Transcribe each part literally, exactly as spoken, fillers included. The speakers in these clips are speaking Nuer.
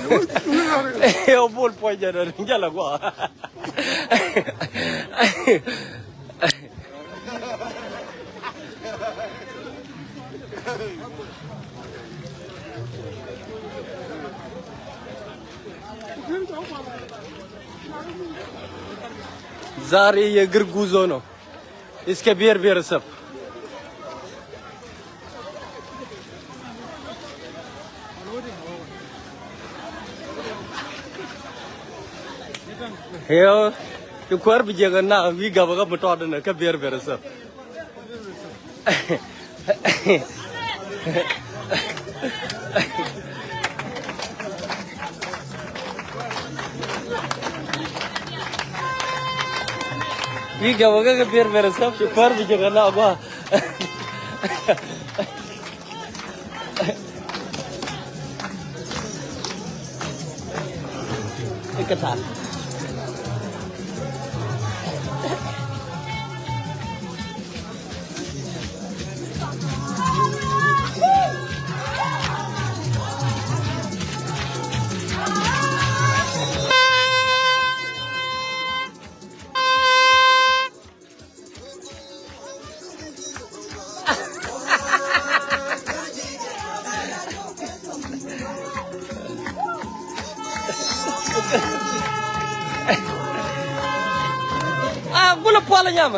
Ɛ bol puɔc jɛ dɔ̱ jɛ la guɔ. Zari yɛ gir guzo nɔ. Iskɛ biɛr biɛr sɛp. Yɛ ti kuäär bi jiɛk na wi̱i̱ gabä kä mi tɔɔt ni kä biɛr biɛr sɛp. Wi̱i̱ gabä kä kɛ biɛr biɛr sɛp ci kuäär bi jiɛk na gua. Ikɛ ta̱a̱. Ah, gulɛ puɔl nyam.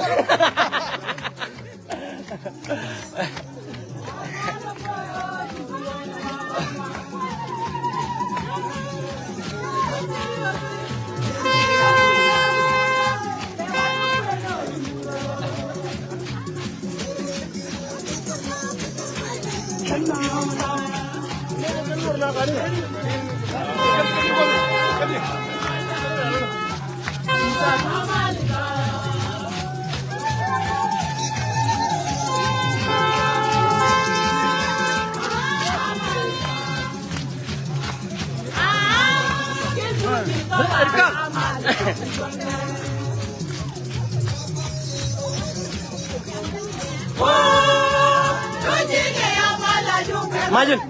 Imagine.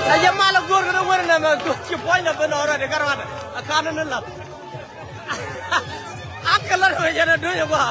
Ɛ jɛ mal a go̱o̱r kɛ ni wer nɛmɛ ci puɔ̱ny na ben ɔrɔt ikä ruat a kan ni lath. A kɛ lät mɛ jɛn a duec a gua.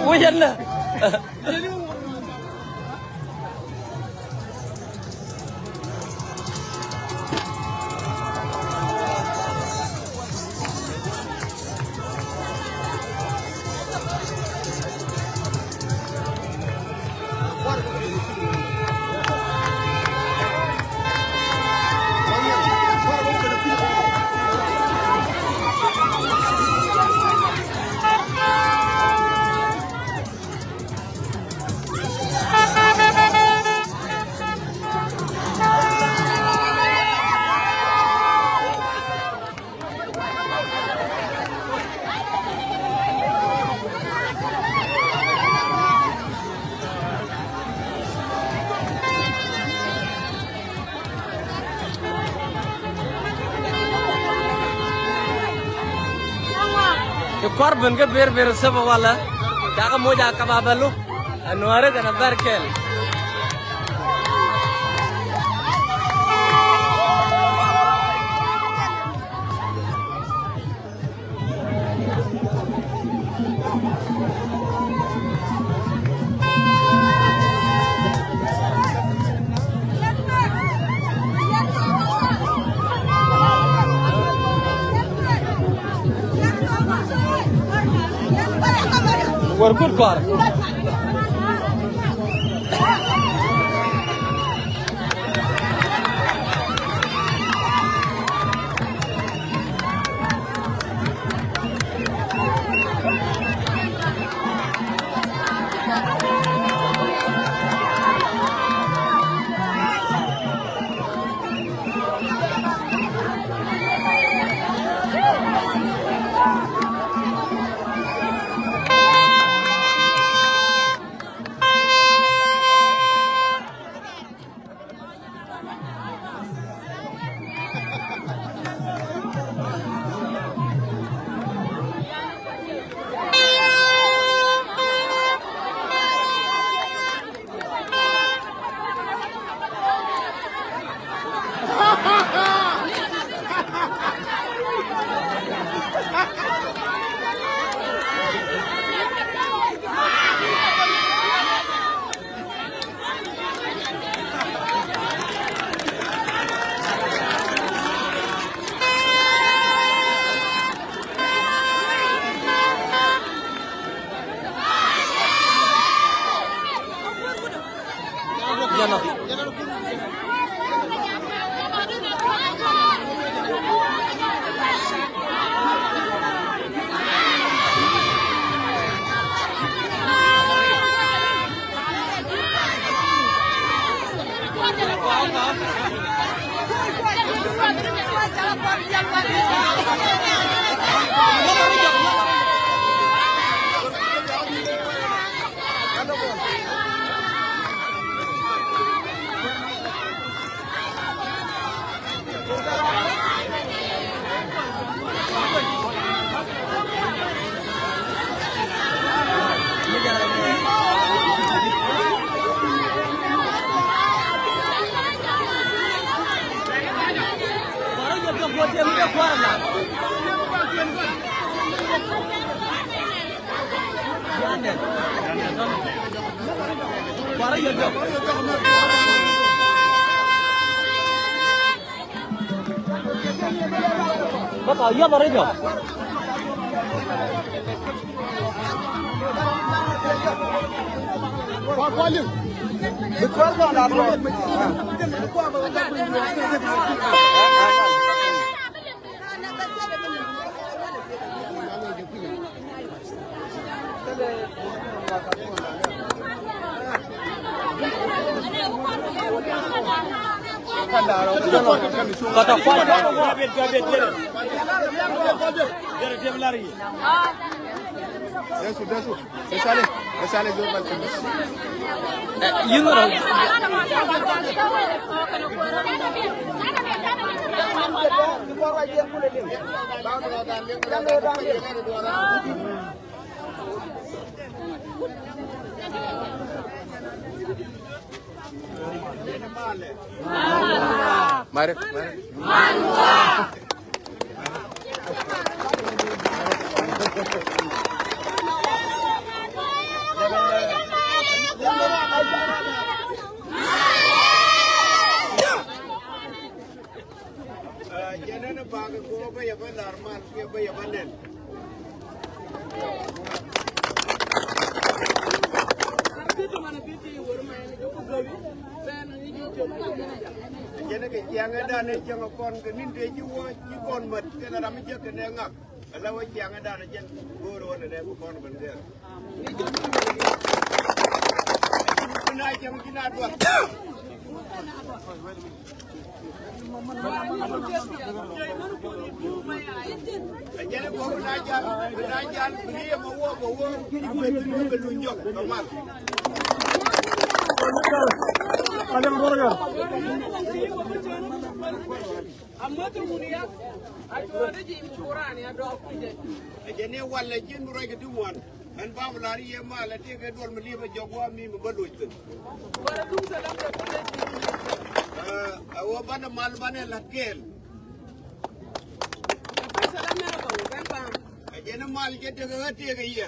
Wä yɛn lɛ. Ti kɔr ben kä ber ber sɛbɛ walɛ. Cakɛ moc a kaba bɛ luk. Ɛ nuäärä kɛnɛ bɛr kɛl. Wär gut kɔaar. Bä ka yɔm a rɛy jɔk. Mare, mare. Jɛn ɛn bakɛ kɔ bä yɛ bä lar mal kiɛ bä yɛ bä nɛn. Jɛn ɛ kɛ ciaŋɛ dan ɛ cäŋ ɛ kɔn kɛ ni̱n tëë ji̱ wä ji̱ kɔn mät kɛnɛ ram mi jiäk kɛnɛ ŋak. Ala wä ciaŋ dan jɛn go̱o̱r wä nɛ nɛ ku kɔn ben gɛr. Kuna cäŋ jina duɔth. Jɛn ko kuna jal, kuna jal, kuna yɛ ma wä, ma wä, kuna yɛ ma wä, kuna yɛ ma wä. Amäth wun ya a cuɔ̱ɔ̱ŋ ti ji̱ mi kuran ya dɔɔk kui̱dɛ. Ɛ jɛn ni walɛ ji̱n bi ruac kɛ ti ŋuan. Mɛn bam lar yɛ mal ɛ ti kɛ duɔl mi liep ɛ jɔk wa mi mi bä loc thi̱n. Wala duŋ salam kɛ kulɛ ji̱. Ɛ wä banɛ mal banɛ la̱t kɛɛl. Ɛ pɛn salam mɛn ɛ bä wä bɛn bam. Ɛ jɛn ni mal jɛ tekɛ ɣä tekɛ yɛ.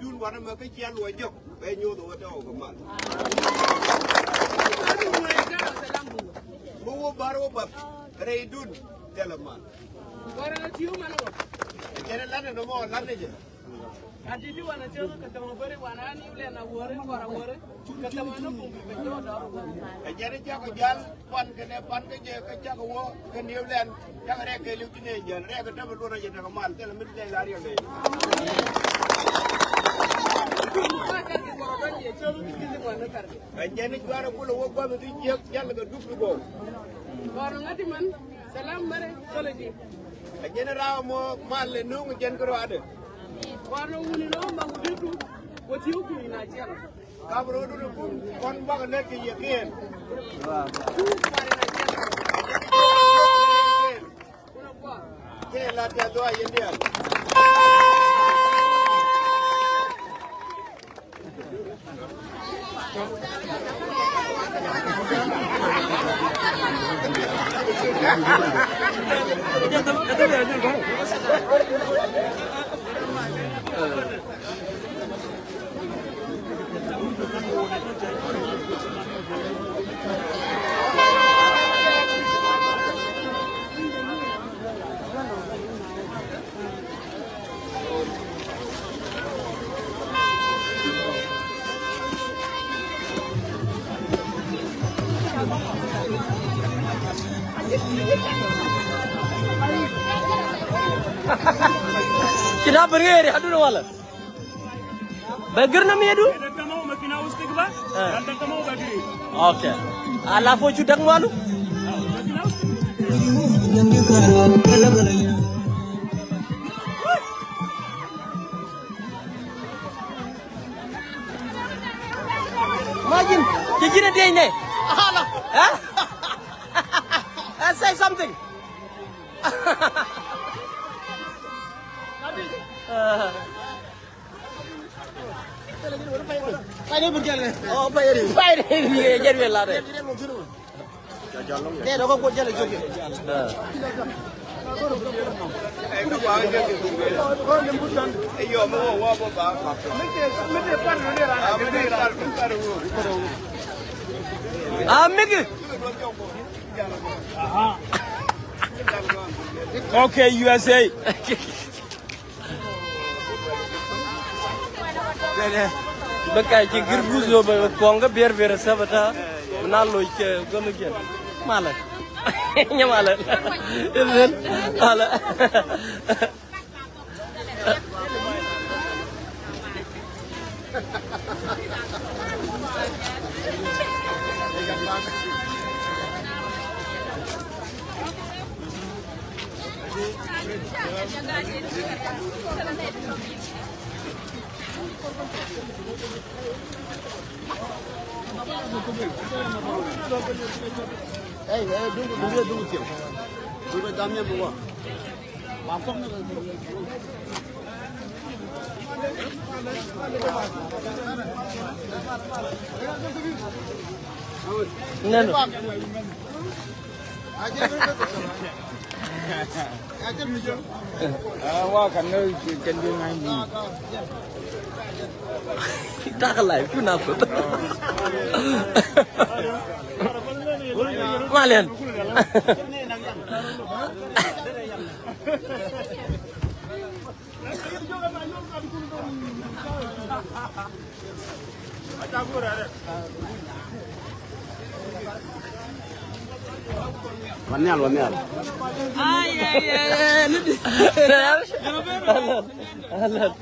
rɛydun wanɛ mɛ kä ciɛl wä jɔk bɛ nyoth wä tɔw kɛ mal. Mi wä bar wä bath rɛydun thilɛ mal. Kɛn ɛ lanɛ nɔmɔ lanɛ jɛ. A didi wana tiöŋ kɛ thɛmɔ beri wana a niw lɛn a wäri kɔr a wäri kɛ thɛmɔ ni kum kɛ jɔɔdɔ. Ɛ jɛn i̱ cakɔ jal pan kɛnɛ pan kä jɛ kä cakɔ wä kä niw lɛn cakɔ rɛk kɛ liw ti nɛ jɛn rɛk kɛ dämɛ luɔn a jɛ tekɛ mal thilɛ mi lɛn la riɛk lɛ. Ɛ jɛn i̱ juarɛ kulɛ wä gua̱th ti jiäk jal kɛ duk ti gɔw. Kɔr ŋa̱t ti män. Salam mare koloji. A jɛn raw mɔ mal lɛ nuŋ jɛn kɛ ruadɛ. Kɔn wuni nɔ ma wuni tu wä ti wä kuni na jɛn. Kap rodu ni kun kɔn bak lɛ kɛ yɛ kiɛn. Tu kɔn na jɛn. Kɛ la tɛ dua yɛ diɛn. Ci na ben ŋeeri adun walɛ. Bɛ gir na miɛdu? Ok. Ala fo cu däk malu. Imagine, ci ji̱n a dieny nɛ. Ala. Huh? Uh, say something. Uh. Pay ni bur jɛl. Oh, pay ni. Pay ni, jɛl wel la de. Dee dɔgɔ kuot jɛl a cok. A miki. Okay, U S A. Bä ka ci gir guth lo bä kuɔŋ kä bier bier sɛbɛ ta. Bä na loc kɛ gɔm ikiɛn. Malɛ. Nyɛ malɛ. Malɛ. Hey, hey, dungu, dungu, dungu, tiang. Dungu, damian, dungu. Neno. Wa kan nä kɛn di ŋa̱c ni. Ta̱a̱ kɛ live ku na kuth. Malian. Wanial, wanial. Ay, ay, ay, ay, lidi. Alan, Alan.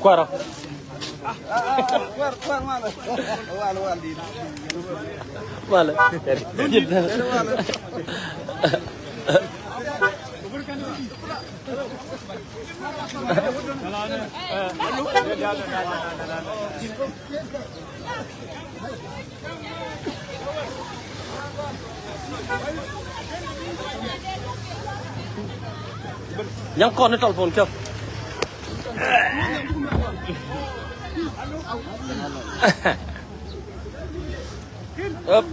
Kuarɔ. Kuar, kuar, malɛ. Malɛ. Nyam kɔn ni tɔl pon kiɔp. Up.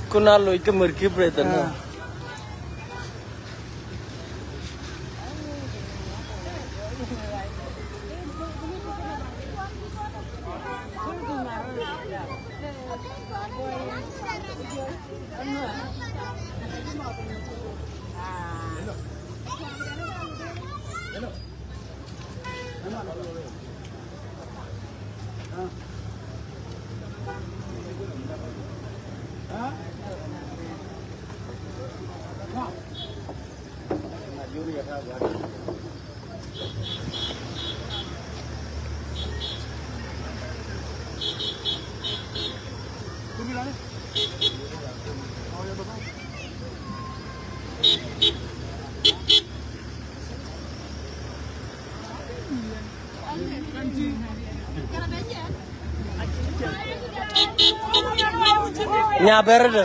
Kuna loc kä mär ki brethren. Ah. Nya bɛr dɛ.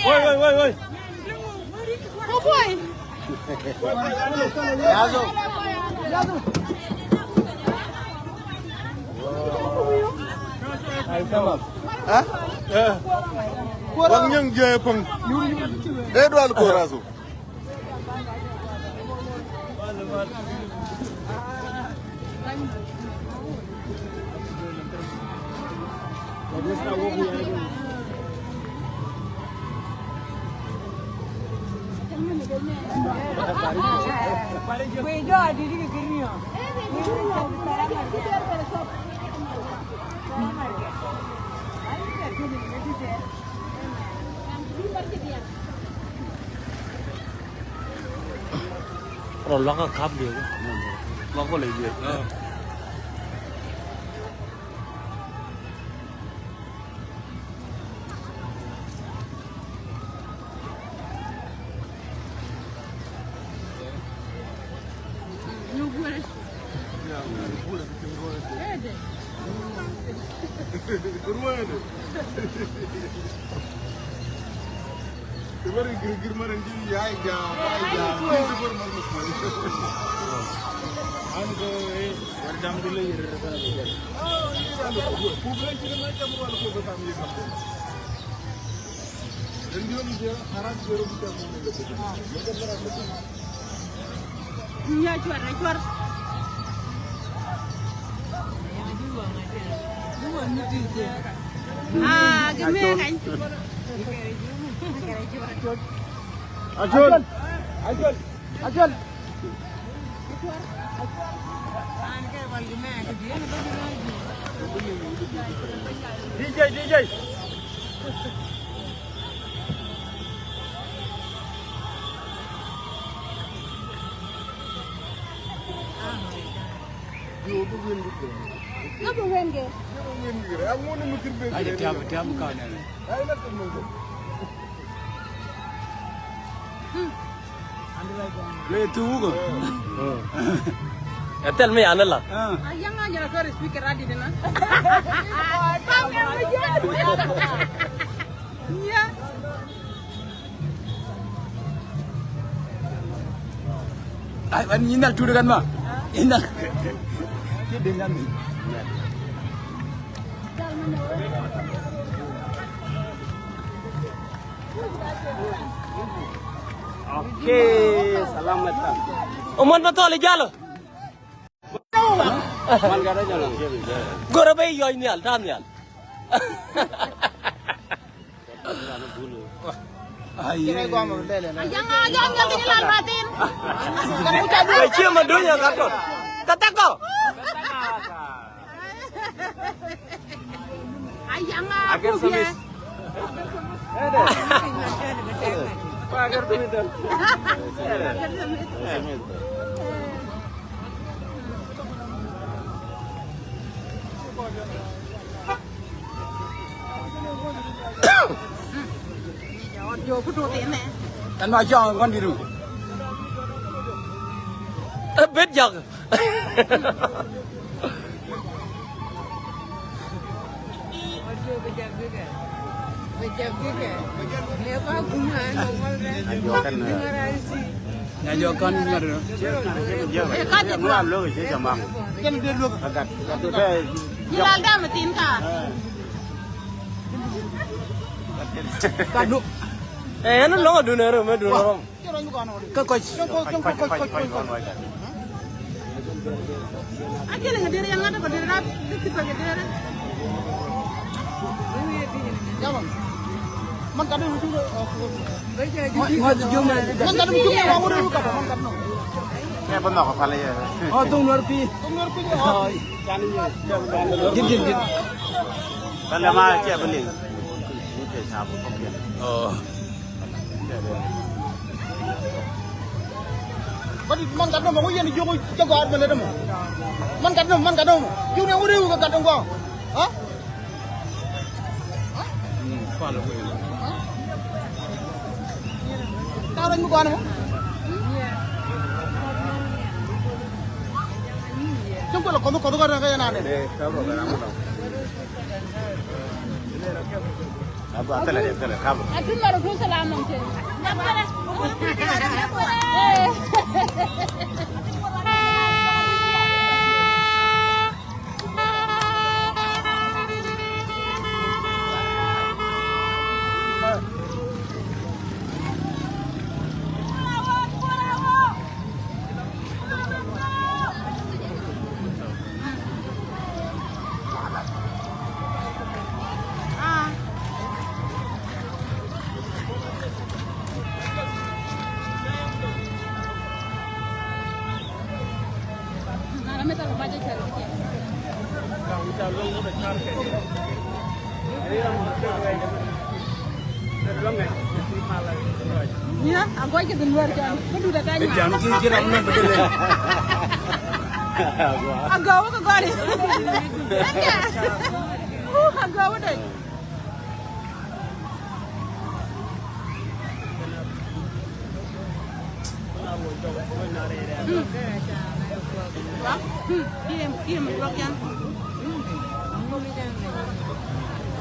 Woi, woi, woi, woi. Wang nyang jɛ pang. Eh, dual ko raso. Rɔ luakä kap liek. Luakä lɛ liek. Acuɔl. Acuɔl. Acuɔl. D J, D J. Aja tiam, tiam kau nɛ. Le tuukä. Ɛ thil mi anɛ la. Ay, an nyi nal tuukä kan ma. Nyi nal. Okay, salamat. Oman batol ijalo. Goro be yoy nial, ta nial. Ay. Ay, cie ma dunya ka tɔt. Tatako. Agar semis. Ɛn ma cɔŋ kɔn di̱t ru. Ɛ bet jak. Nya jɔ kan ŋa̱t. Nya jɔ kan ŋa̱t. Kɛn dee luäk. Gat gat dee. Ji̱ lal dam thin ka. Gat duk. Ɛ ɛn lɔŋ adun ɛ rɔ mɛ dun ɛ rɔ. Kä kɔc. Ɔ, thok nuɔr pi̱i̱. Jin, jin, jin. Ɔ. Badi man gat nɔmɔ ŋu yɛn jiök cä gɔaa mɛ lɛ dämɔ. Man gat nɔmɔ, man gat nɔmɔ. Jiök ni ŋu riw kɛ gat nɔmɔ. Ha? Ta̱a̱ rɔ̱ mi gɔaa nɔmɔ. Cä kuɛl kɔth kɔth kɔth kɛ yɛn anɛ. Abu, athɛlɛ, athɛlɛ, kabu. Athɛlɛ, athɛlɛ, kabu. Nya a gɔc kɛ dhin wär can kä dut a kany. Jam ki ji̱ ram nɔm bä dee lɛ. A gɔw kä gɔri. A gɔw dee.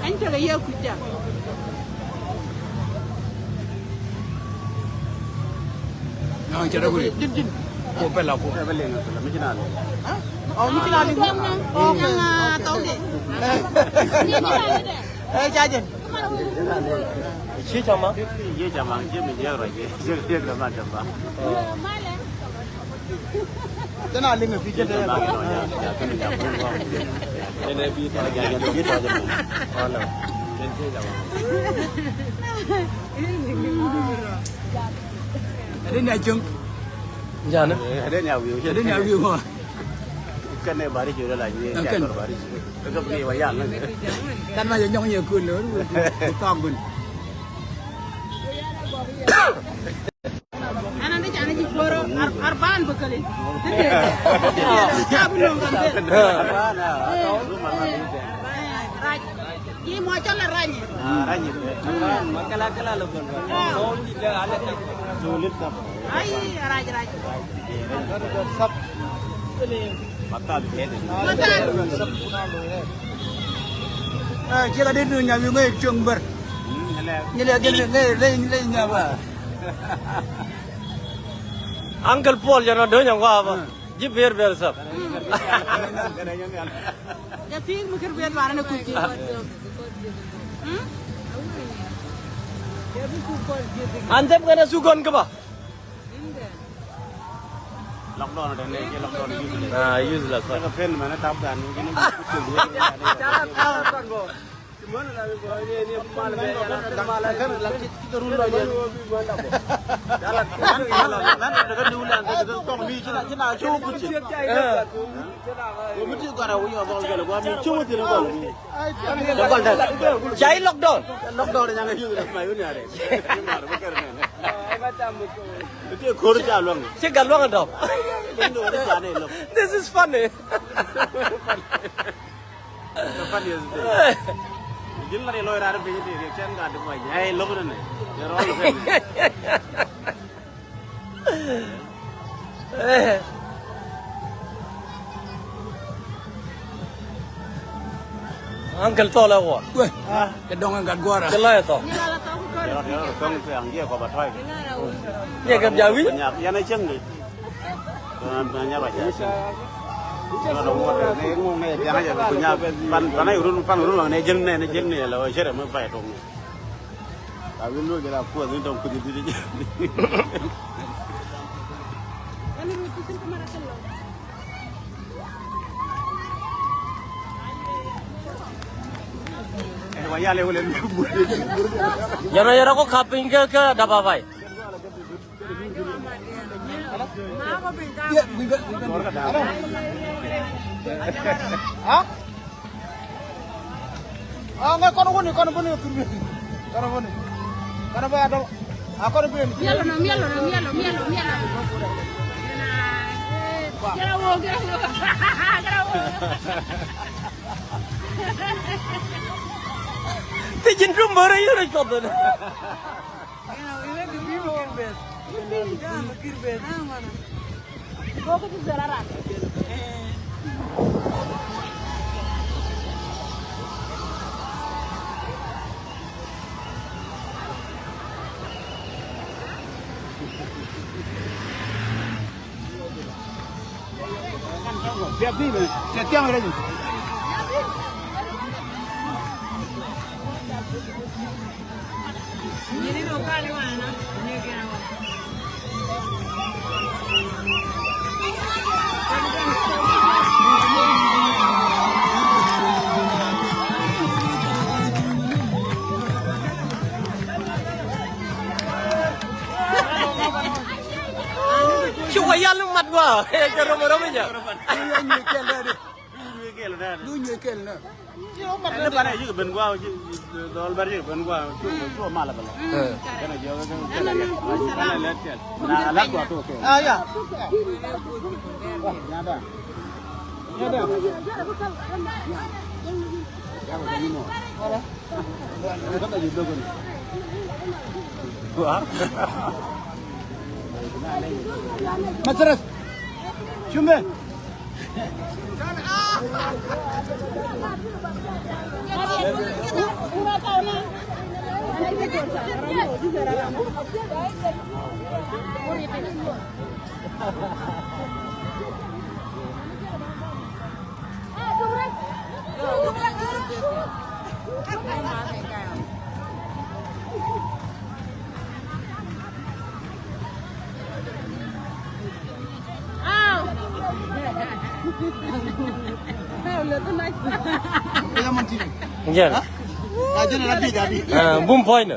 Ɛn cɛ kɛ yɛ kuc ca. Ɔn cɛ dee kuri. Din, din. Ko pɛla ko. Pɛla mi ci na. Ɔ mi ci na di. Ɔ mi ci na di. Ɛ, ca jɛn. Ci ca ma. Ci ca ma, ci mi jɛ rɔ, ci, ci, ci ma jɛ ba. Tena liŋ fi jɛ. Tena bi ta jɛ, jɛ bi ta jɛ. Wala. Ken ci ca ma. Ade ni a jeng. Jana. Ade ni a wiu. Ade ni a wiu. Kɛn ɛ bari ci la ni. Kɛn bari ci. Kä bi wa yal ni. Kan ma jɛ nyɔŋ yɛ kul lor. Ku tɔk gun. Ana ni jana ji poro ar, arban bä kali. Tabu nong kan bä. Arban. Raj. Ji mɔ cɔl la rany. Ah, rany. Ma kala kala lo kon. Ai, raj, raj. Matal. Matal. Ah, ci ka di nu nya wi ngai cung ber. Ni le gel ngai le le nya ba. Uncle Paul jana do nya wa ba. Ji̱ ber ber sap. Jɛ pi̱i̱k mi kir ber duanɛ ni kuc ji̱. An thep kɛn a thuk kɔn kä ba. Lockdown dɛ ne, jɛ lockdown useless. Ah, useless. Kɛ pen mɛ ne tap dan ni. Ca i̱ lockdown. Lockdown. Ci gat luaŋ dɔ̱p. This is funny. Uncle Thol ɛ wä. Wee. Kɛ dɔŋ ɛ gat guɔrä. Kɛ lɔc ɛ thɔ. Yɛ kɛ bia wi̱i̱. Yɛn ɛ cieŋ di. Pan, pan, yɛn ɔ yɛn rɔ kɔ kap piny kä, kä dap a pay. Ha? Ah, ŋɛ kɔn wuni, kɔn wuni, kɔn wuni. Kɔn wuni. A kɔn wuni. Miɛl nɔ, miɛl nɔ, miɛl nɔ, miɛl nɔ, miɛl nɔ. Kɛra woo, kɛra woo. Kɛra woo. Ti ji̱n tum börä yörä cuɔth. Ci wä yal mat gua. Kɛ rom rom inya. Du nyuɛ kɛl nɛ. Ɛn ni banɛ yik ben gua, dɔl bar yik ben gua, cu, cu mal bɛ lɔ. Kɛn a jiɔk kɛn a lɛt kɛl. Na a lat gua tok kɛl. Ah, ya. Ya da. Ya da. Ya da ni mɔ. Mattress. Cumbe. Jɛ. Ah, bum puɔ̱nynɛ.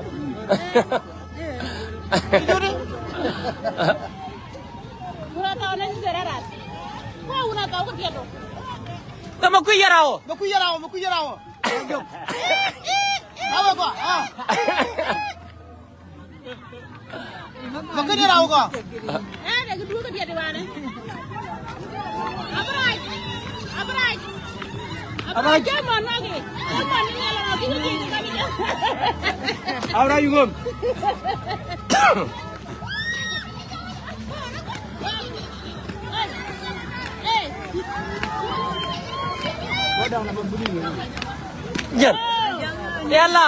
Kä mɛ kui̱ yɛn rawɔ. Mɛ kui̱ yɛn rawɔ, mɛ kui̱ yɛn rawɔ. Awɛ kɔ, ah. Mɛ kui̱ yɛn rawɔ kɔ. Ɛ, dɛ kɛ duɔ̱k kɛ diɛt iwanɛ. Abraj. Abraj. Abraj. Jɛ mɔ nɔki. Jɛ mɔ ni nyɛlɛ nɔki. Abraj ŋom. Jɛn. Yala.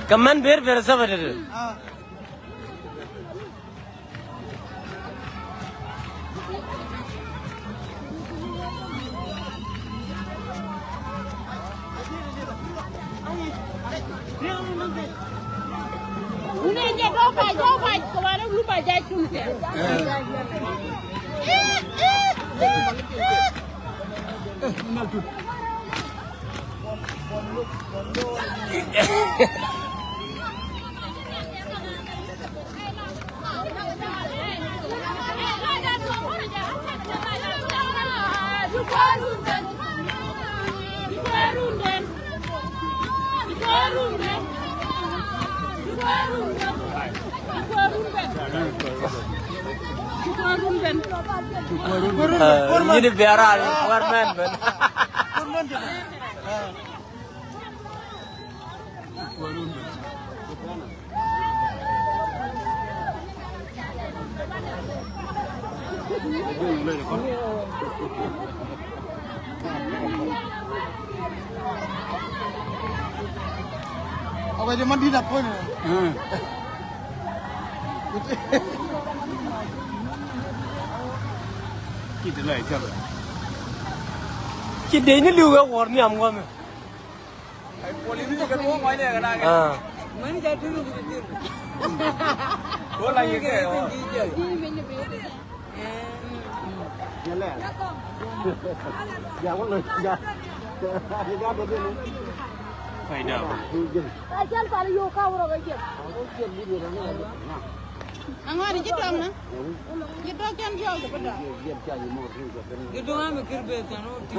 Kɛ mɛn ber ber sɛbɛ dede. Yini biara ni kuar mɛn ben. Ɔkɛ jɛ ma dit a puɔ̱ny. Ci dee ni li̱w ɛ wuɔ̱r nhiam ŋuɔ̱mɛ. Aŋɔri ji̱ tɔŋ na. Ji̱ tɔŋ kɛn piɔl kɛ bä dɔ̱ŋ. Ji̱ tɔŋ ami kir beth kɛn wä ti.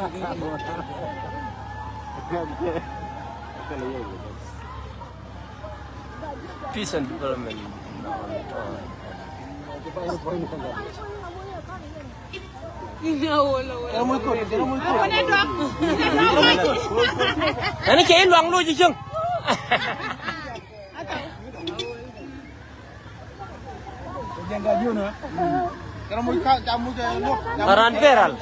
Peace and development. Ɛn cɛ i̱ luaŋ loc i̱ cäŋ. Aran feral.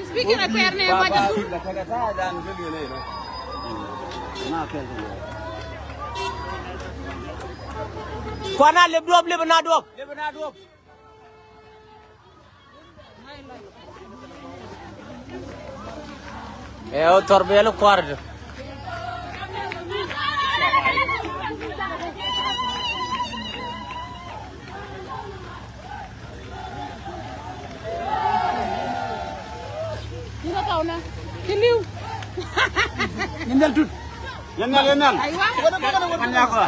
Speaking of fair name, kuana lep duɔp, lep na duɔp. Ɛ ɣöö thɔr bɛl kua̱r. Ni kä tɔw na. Ci li̱w. Ni nhɛl tut. Yɛn nhɛl, yɛn nhɛl. Aywa. Yɛn nhɛl kɔ.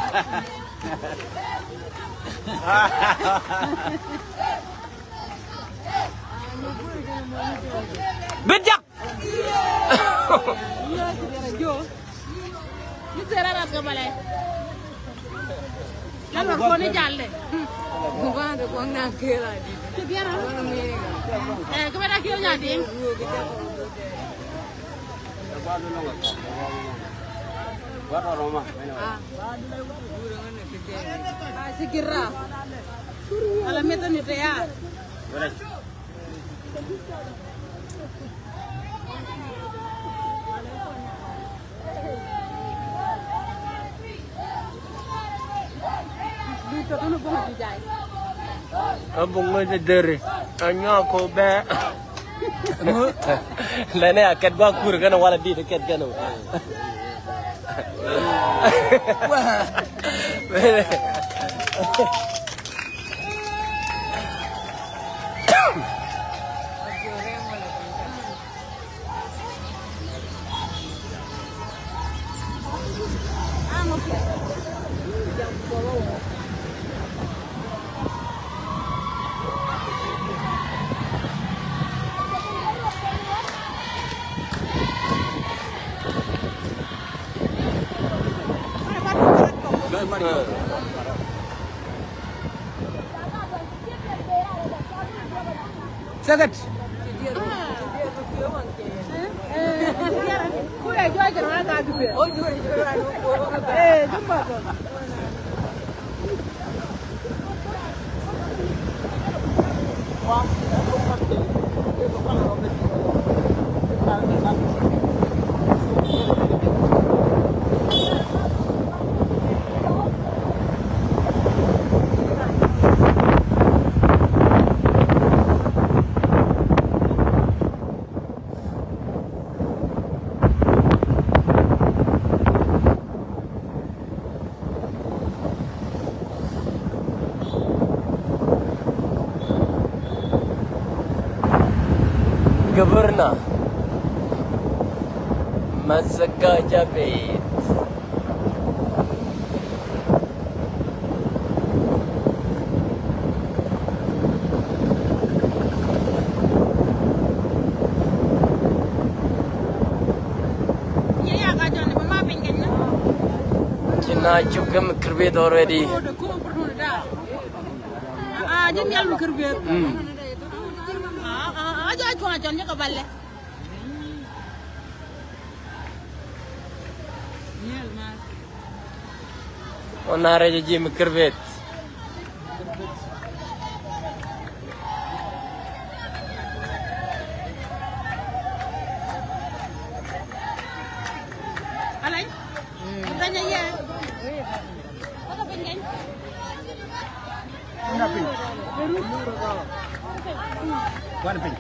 Bit jak. Ala methani te ya. Ɛ buŋ ŋäc ɛ deri ɛ nyɔk ko bɛ. Lɛnɛ a kɛt gua̱a̱k kur kɛn walɛ dit kɛt kɛn. Seket. Burna. Masaka Jabet. Ci na cuk kä mi kirbit already. Mm. Ɔ na rɛc ji̱ mi kirbit. Alai. Tanya ye. Kɔn piny. Ɛ kɔn piny. Kɔn piny. Kɔn piny. Kɔn piny.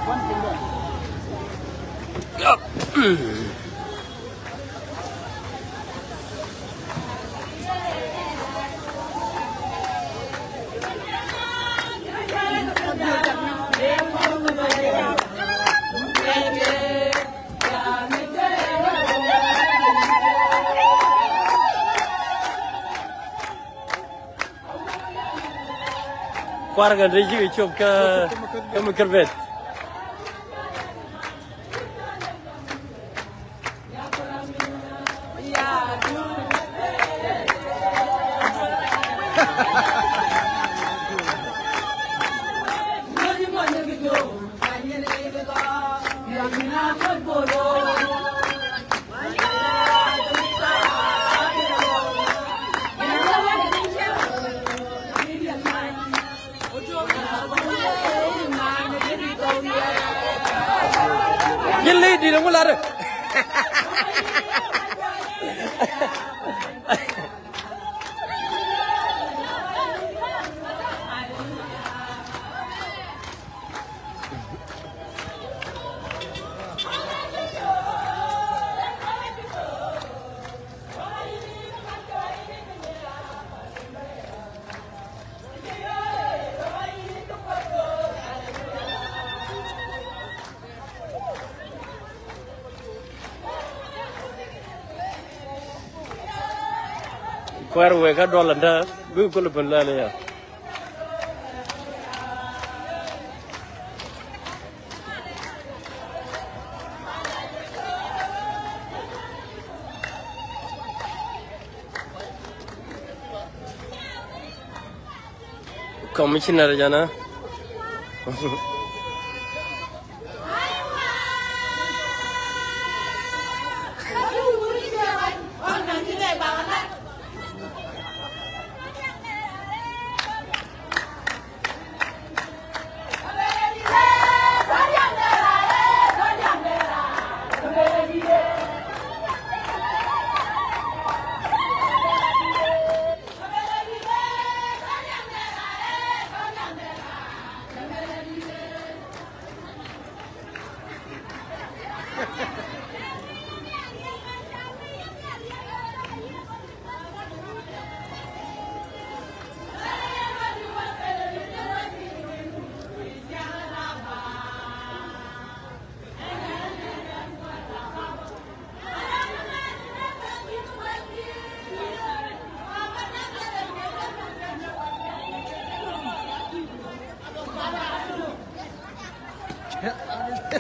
Kɔn piny. Kuarkɛ rɛy ji̱ kɛ cop kä, kä mi kär bet. Ji̱n ley di̱t ɛŋu lar. Kuɛɛr wek kä duɔl ɛn tääk bikɛ kulɛ pɛn lɛl ëya. Commissioner jana.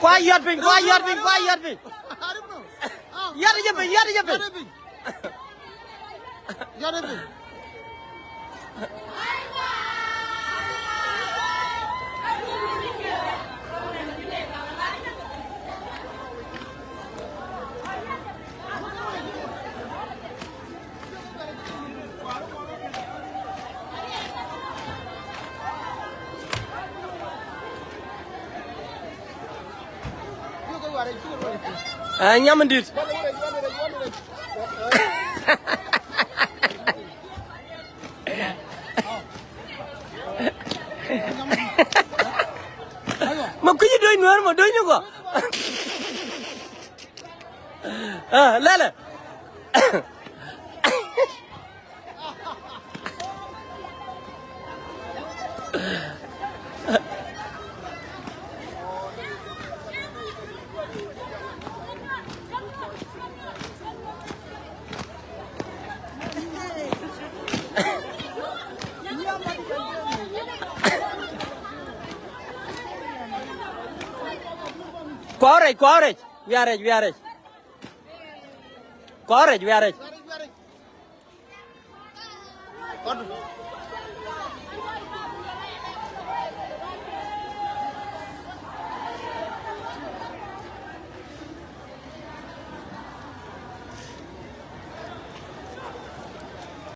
Kua yɔt piny, kua yɔt piny, kua yɔt piny. Yɔt jɛ piny, yɔt jɛ piny. Yɔt jɛ piny. Ɛ nyam in di̱t. Ma kui̱ci do̱ny nuäär ma do̱ny ni gɔaa. Ah, lɛlɛ. Kua̱r rɛc, kua̱r rɛc, wiaa rɛc, wiaa rɛc. Kua̱r rɛc, wiaa rɛc.